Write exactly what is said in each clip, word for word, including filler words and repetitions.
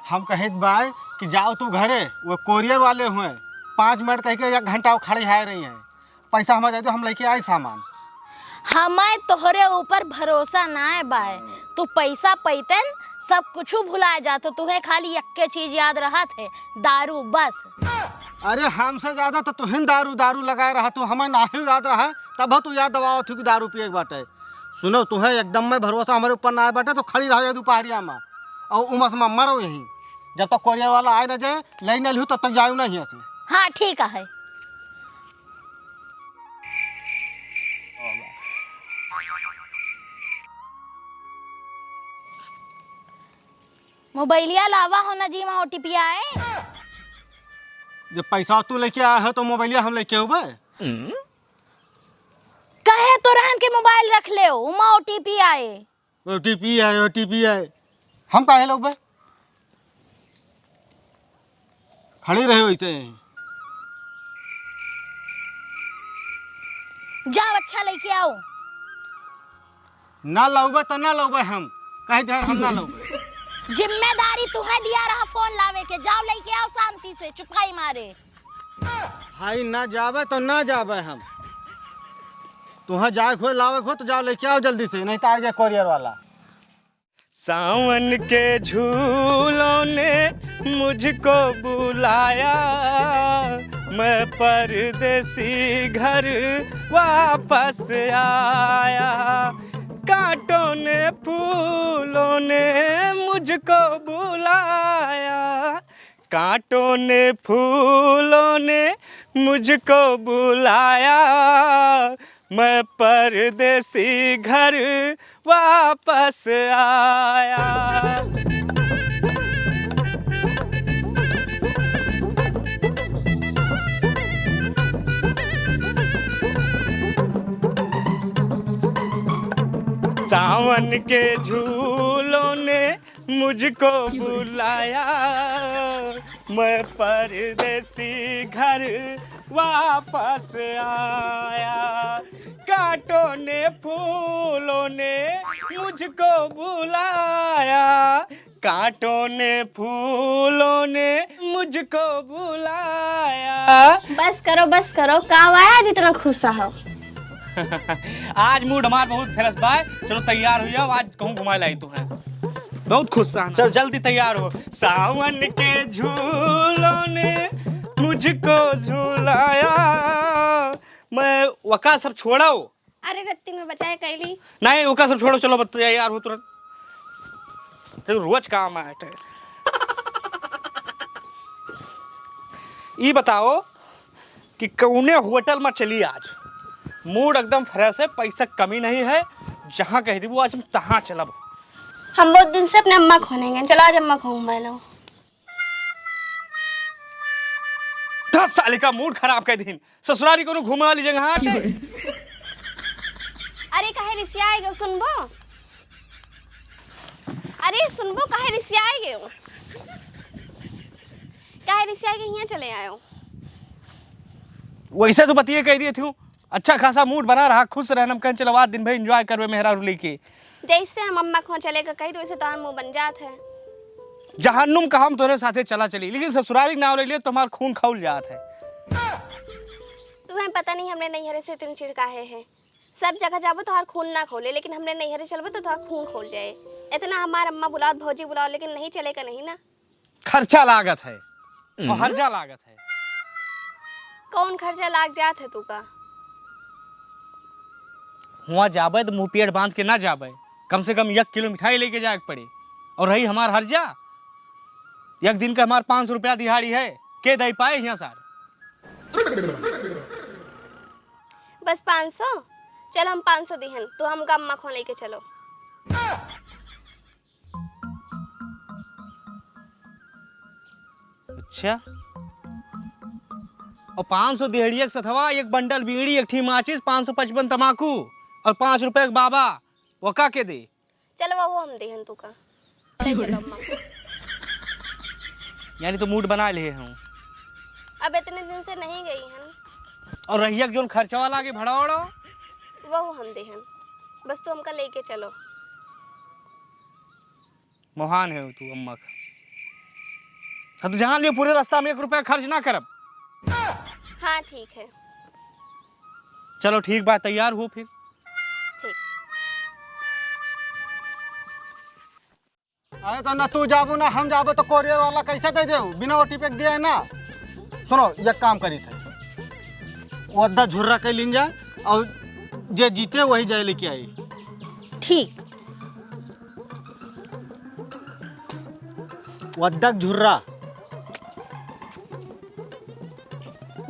हम कहित बाय कि जाओ तू घरे, वो कोरियर वाले हुए, पाँच मिनट कह के एक घंटा वो खड़ी है रही हैं। पैसा हमें दे दो, हम लेके आई सामान। हमें तोहरे ऊपर भरोसा ना है बाय। तू पैसा पैतन सब कुछ भुला जातो, तुम्हें खाली यक्के चीज याद रहत है, दारू बस। अरे हमसे ज्यादा तो तुहिन दारू दारू लगाए रहा, तू हमें नाहीं याद रहा, तब तू याद दिवावत हो कि दारू पिए के बाटे। सुनो, तुहें एकदम में भरोसा हमारे ऊपर ना आए बाटे, तो खड़ी रहो ये दोपहरिया में और उमस में मरो यहीं। जब तक कोरियर वाला आए ना जाए, ले ना लिहू, तब तक जाऊ ना यहाँ से। हाँ, ठीक है। मोबाइलिया लावा हो ना जी, वहाँ ओटीपी आए। जब पैसा तू लेके आया है तो मोबाइलिया हम लेके आउबे। कहे तो रहन के मोबाइल रख ले, उमा ओटीपी आए। ओटीपी आए, ओटीपी आए। हम काहे लोग बे? खड़ी रहे वैसे। जाओ, अच्छा लेके आओ। ना लौबे तो ना लौबे हम, कह दे हम ना लौबे। जिम्मेदारी तुहे दिया रहा फोन लावे के, जाओ लेके आओ शांति से, चुपाई मारे। हाय ना जाबे तो ना जाबे हम। तुहे जाए खोए लावे खो तो जाओ लेके आओ जल्दी से, नहीं तो आ जाए कोरियर वाला। सावन के झूलों ने मुझको बुलाया, मैं परदेसी घर वापस आया। कांटों ने फूलों ने मुझको बुलाया, कांटों ने फूलों ने मुझको बुलाया, मैं परदेसी घर वापस आया। सावन के झूलों ने मुझको बुलाया, मैं परदेसी घर वापस आया। कांटों ने फूलों ने मुझको बुलाया, कांटों ने फूलों ने मुझको बुलाया। बस करो, बस करो, का हुआ है आज इतना खुश हो? आज मूड हमार बहुत फ्रेश बा। चलो तैयार हो जाओ, आज कहूँ घुमाए लाई तू है। बहुत खुश है। चल जल्दी तैयार हो। सावन के झूलों ने मुझको झुलाया। मैं वका सब छोड़ो। अरे रत्ती में बचाए कैली। नहीं, ओका सब छोड़ो, चलो बत-, तैयार हो तुरंत। तेरे रोज काम आए थे। ई बताओ कि कौने होटल में चली आज? मूड एकदम फ्रेश है, पैसा कमी नहीं है, जहाँ कह दी वो आज हम तहाँ चलब। हम बहुत दिन से अपने अम्मा खोने गए, चलो आज अम्मा खोऊं मैं लो। दस साल का मूड खराब कर दीन। ससुरारी कोनो घूमे वाली जगह आटे? अरे काहे रिसियाए गयो, सुनबो? अरे सुनबो, काहे रिसियाए गयो? काहे रिसियाए गयो, हियाँ चले आयो। वैसे तो बतिये कह दिए थी, अच्छा खासा मूड बना रहा, खुश रहना, हम कहें चलो आज दिन भर एंजॉय करबे मेहरारू लेके। जैसे हम अम्मा खों चले के कही तो वैसे तोहार मुंह बन जात है। जहन्नुम का हम तोरे साथे चला चली, लेकिन ससुरारी नाव ले लिए तो हमार खून खौल जात है। तुम्हें पता नहीं हमरे नैहरे से इतनी चिढ़ काहे है। सब जगह जाबो तोहार खून ना खोले, लेकिन हमरे नैहरे चलबो तो तोहार खून खोल जाए। इतना हमार अम्मा बुलाओ, भौजी बुलाओ, लेकिन नहीं चले का नहीं ना। खर्चा लागत है और हम्म। हर्जा लागत है। कौन खर्चा लाग जात है तू का? हुआं जाबे तो मुंह पेट बांध के ना जाबे, कम से कम एक किलो मिठाई लेके जाए के पड़े। और रही हमार हर्जा, एक दिन का हमार पाँच सौ रुपया दिहाड़ी है, के दे पाए हियां सार? बस पाँच सौ? चल हम पाँच सौ दिहन, तू हमका अम्मा खों लेके चलो। अच्छा, और पाँच सौ दिहड़िया के सथवा एक बंडल बीड़ी, एक ठी माचिस, पाँच सौ पचपन तमाकू और पाँच रुपए के बाबा, वो का के दे? चलो वो हम देहन तू का। ले चलो अम्मा। यानी तो मूड बना ले हम। अब इतने दिन से नहीं गई हन। और रहिया के जोन खर्चवा लागे भड़ा उड़ा? वो हम देहन। बस तू हमका लेके चलो। मोहान है तू अम्मा का। हाँ, तो जान लियो, पूरे रास्ता हम एक रुपया खर्च ना करब। हाँ, ठीक है। चलो, ठीक बा, तैयार हो फिर। ठीक। अरे, तो ना तू जाबू, ना हम जाबो, तो courier वाला कैसे दे देउ? बिना O T P के दिए ना। सुनो, एक काम करी थे, वो अद्धा झुर्रा के लीन जाए, और जे जीते वही जाए लेके आई। ठीक। वद्दक झुर्रा।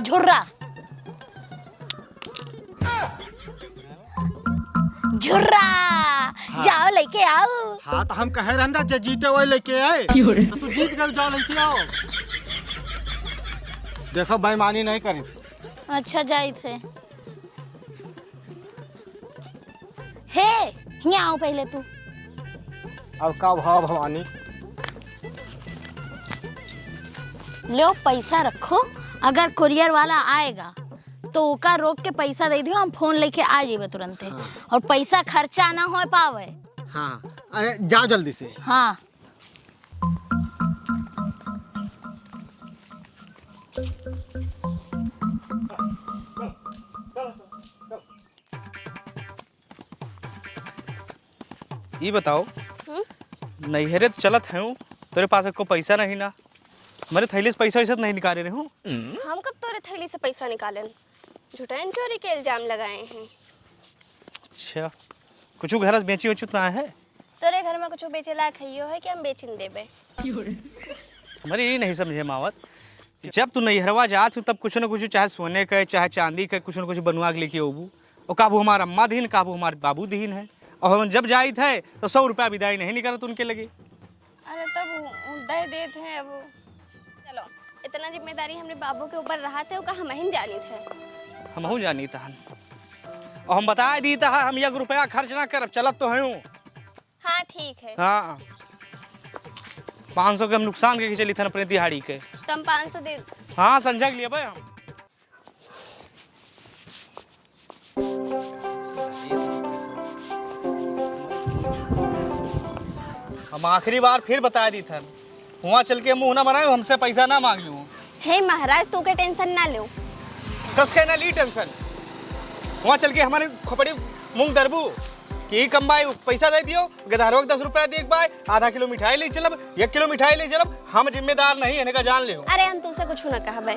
झुर्रा। झुर्रा। हाँ। जाओ लेके आओ। हाँ, तो हम कहे रहन दा, जे जीते वही लेके आए। क्यों रे? तो तू जीत गए, जाओ लेके आओ। देखो, बेईमानी नहीं करी। अच्छा, जाइत है। हे, हियाँ आओ पहले तू। अब का भाव भवानी? लो, पैसा रखो, अगर courier वाला आएगा तो ओका रोक के पैसा दे दियो, हम phone लेके आ जेबे तुरंते। हाँ। और पैसा खर्चा ना हो पावे। हाँ, अरे जाओ जल्दी से। हाँ। ई बताओ, हम्म? नैहरे तो चलत हूँ, तोरे पास एको पैसा नहीं ना। हमरे थैली से पैसा वैसा तो नहीं निकाले रहूँ। हम कब तोरे थैली से पैसा निकालेन? झूठन चोरी के इल्जाम लगाए हैं। अच्छा, कुछ घर से बेची वेची तो ना है? तोरे घर में कुछ बेचे लायक है यो है कि हम बेचिन देबे? हमारे यही नहीं समझे में आवत कि जब तू नैहरवा जात हो, तब कुछ न कुछ, चाहे सोने के, चाहे चांदी के, कुछ न कुछ बनवा के लेके अबू। और काबू हमार अम्मा दीन, काबू हमार बाबू दीन है। और हम जब जाइत है, तो सौ रुपया विदाई नहीं निकलत उनके लगे। अरे, तब उ, उ दे देत हैं। अब चलो, इतना जिम्मेदारी हमरे बाबू के ऊपर रहत है, ओका हमहिन जानित है। हमहू जानित हन। और हम बताए दीत है, हम एक रुपया खर्च ना करब, चलत तो हूँ। हाँ, ठीक है। हाँ, पाँच सौ के हम नुकसान करके चली थन अपने दिहाड़ी के। तो हम पाँच सौ दे। हाँ, समझा के लिए भाई हम। हम आखिरी बार फिर बता दी थन, हुआं चल के मुंह ना बनाए, हमसे पैसा ना मांग लू। हे महाराज, तू के tension ना लो। कस के ना ली tension। हुआं चल के हमारे खोपड़ी मूंग दरबू कि ई कमाई पैसा दे दियो, गदहरवा के दस रुपया दे के बाय, आधा किलो मिठाई ले चलब, एक किलो मिठाई ले चलब, हम जिम्मेदार नहीं है, इनका जान लियो। अरे, हम तुमसे कुछ ना कहबे।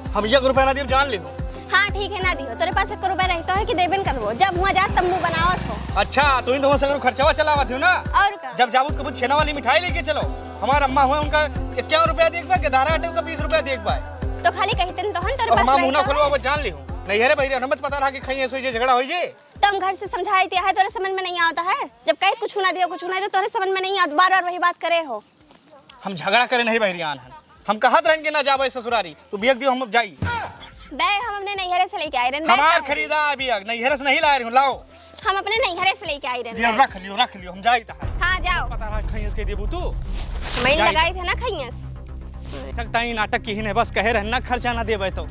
हम एक रुपया ना दियो, जान लियो। हाँ, ठीक है, ना दियो। तोरे पास एक रुपया रहतो है कि देबे न करबो? जब हुआं जात, तब मुंह बनावत हो। अच्छा, तू ही तो हुआं सगरो खर्चवा चलावत हो ना? और का? जब जाबू तो कबू छेना वाली मिठाई लेके चलो। हमार अम्मा हुआ, उनका इक्यावन रुपया दे के बा, गदहरा आटे उनका बीस रुपया दे के बा। तो खाली कहिते न तो हन, तोरे अब पास हमार मुंह ना रहतो खोलवा, है। वो जान लियो। नहीं, अरे भाई, हमें तो पता रहा कि खाइए सोइए, झगड़ा होइए। तो हम घर से समझाई दिया है, तोरे समझ में नहीं आवता है। जब कहे कुछ ना दियो, कुछ ना दियो, तोरे समझ में नहीं आवता, बार-बार वही बात करे हो। हम झगड़ा करे नहीं बहरियान हन। हम कहत रहन कि ना जाबे ससुरारी, तू बियक दियो, हम जाई। बैग हम अपने नैहरे से लेके आए रहन, बैग हमार कहाँ है? खरीदा है बियक, नैहरे से नहीं लाए रहूं, लाओ। हम अपने नैहरे से लेके आए रहन, बियक बैग। रख लियो, रख लियो, हम जाई तहार। हाँ, जाओ। पता रहा खैस के देबू तू। मैं जाई। लगाई थे ना खैस। सकता ही नाटक की ही नहीं, बस कहे रहन ना खर्चा ना देबे तो।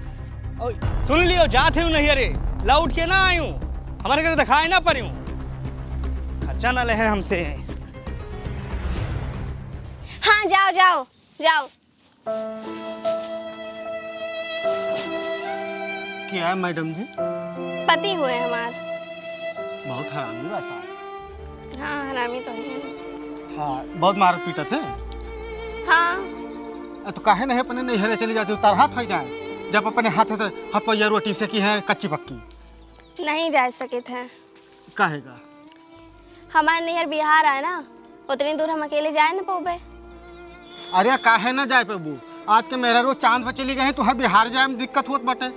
और सुन लियो, जात हूँ नैहरे, लौट के ना आयूं, हमारे घर दिखाए ना पड़ूं, खर्चा ना ले हमसे। हाँ, जाओ, जाओ, जाओ। क्या है मैडम जी? पति हुए हमार। बहुत हरामी बा सास। हाँ, हरामी तो है। हाँ, बहुत मारत पीटत है। हाँ। अ, तो काहे नहीं अपने नैहरे चली जाती हो, तरहत हो जाए, जब अपने हाथ से हथपैया रोटी सेकी है कच्ची पक्की। नहीं जा सके थे। काहे का? हमार नैहर बिहार आए ना, उतनी दूर हम अकेले जाए न पउबे। अरे काहे ना जाए पउबू? आज के मेहरारू चांद पर चली गई, तुहे बिहार जाए में दिक्कत होत बाटे।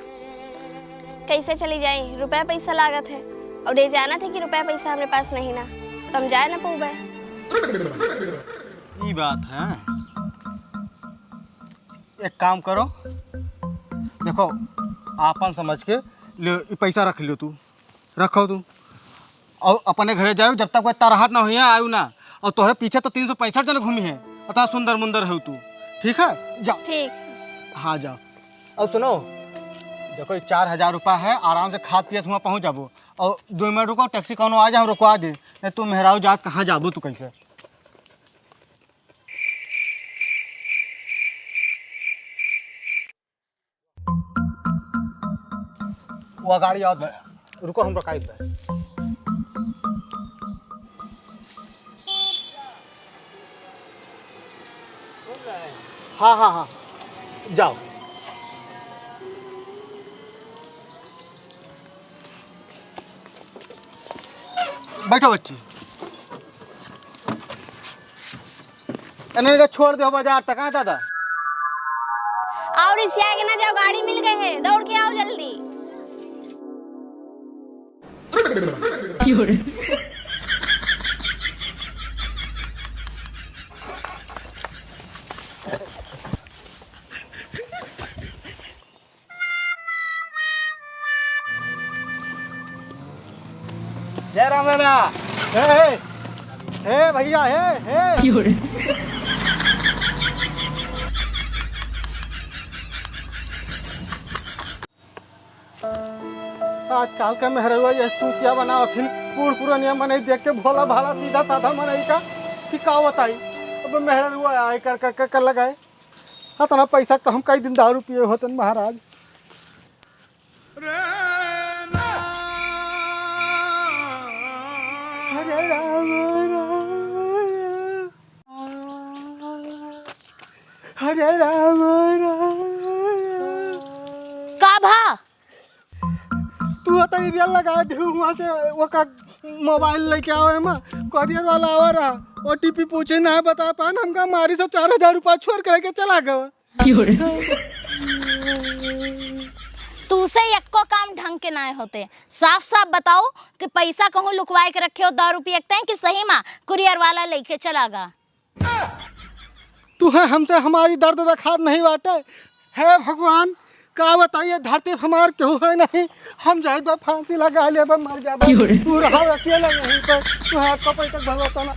कैसे चली जाई? रुपया पैसा लागत है, और ये जानत है कि रुपया पैसा हमरे पास नहीं ना, तो हम जाए ना पउबे। ई बात है, एक काम करो, देखो आपन समझ के ले, ई पैसा रख लियो तू। रखो तू। और अपने घरे जाओ, जब तक कोई तरहत ना हुई है, आयु ना। और तोहरे पीछे तो तीन सौ पैंसठ जन घूमी है, इतना सुंदर मुंदर है तू। ठीक है, जाओ। ठीक। हाँ, जाओ। और सुनो, देखो, ये चार हजार रुपया है, आराम से खात पियत हुआ पहुँच जाबो। और दो मिनट रुको, टैक्सी कौनो आ जाए, हम रुकवा दे। नहीं, तू मेहरारू जात कहाँ जाबू तू कैसे? वो गाड़ी आवत बा, रुको, हम रुकाई बा। हाँ, हाँ, हाँ, जाओ। बैठो बच्ची। एने के छोड़ दो बाजार तक, हाँ दादा। और इसे आगे ना जाओ, गाड़ी मिल गए है, दौड़ के आओ जल्दी। जय राम दादा। हे, हे, हे भैया, हे, हे। आजकल का मेहररुआ ये चूतिया बनावत हिन, बूढ़ पुरनिया मनई देख के भोला भाला सीधा साधा मनई का कि का बताई। अब मेहररुआ आए कर, कर, कर, कर लगाए। अतना पैसा तो हम कई दिन दारू पिए होतन महाराज। हरे राम, राम, हरे राम, राम। का भा? तू तनी देर लगा दे, वहाँ से ओका मोबाइल लेके आवे मा, courier वाला आवा रहा, OTP पूछे ना बता पान, हमका मारी से चार हजार रुपया छोड़ के लेके चला गवा। तुसे एक्को काम ढंग के नाय होते। साफ साफ बताओ कि पैसा कहूँ लुकवाए के रखे हो दारू पिए के तैं कि सही मा courier वाला लेके चला गा? तू है हमसे हमारी दर्द दखात नहीं बाटे। हे भगवान, का बताइए, धरती पे हमार केहू है नहीं। हम जाए तो फांसी लगा लेबे, मर जाबे। क्यों रे? तू रहो अकेले यहीं पर, तू है एक्को पैसा भगवता ना।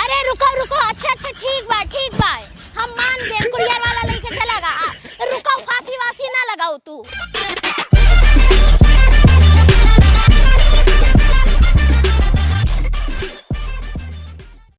अरे रुको, रुको, अच्छा, अच्छा, ठीक बा, ठीक बा।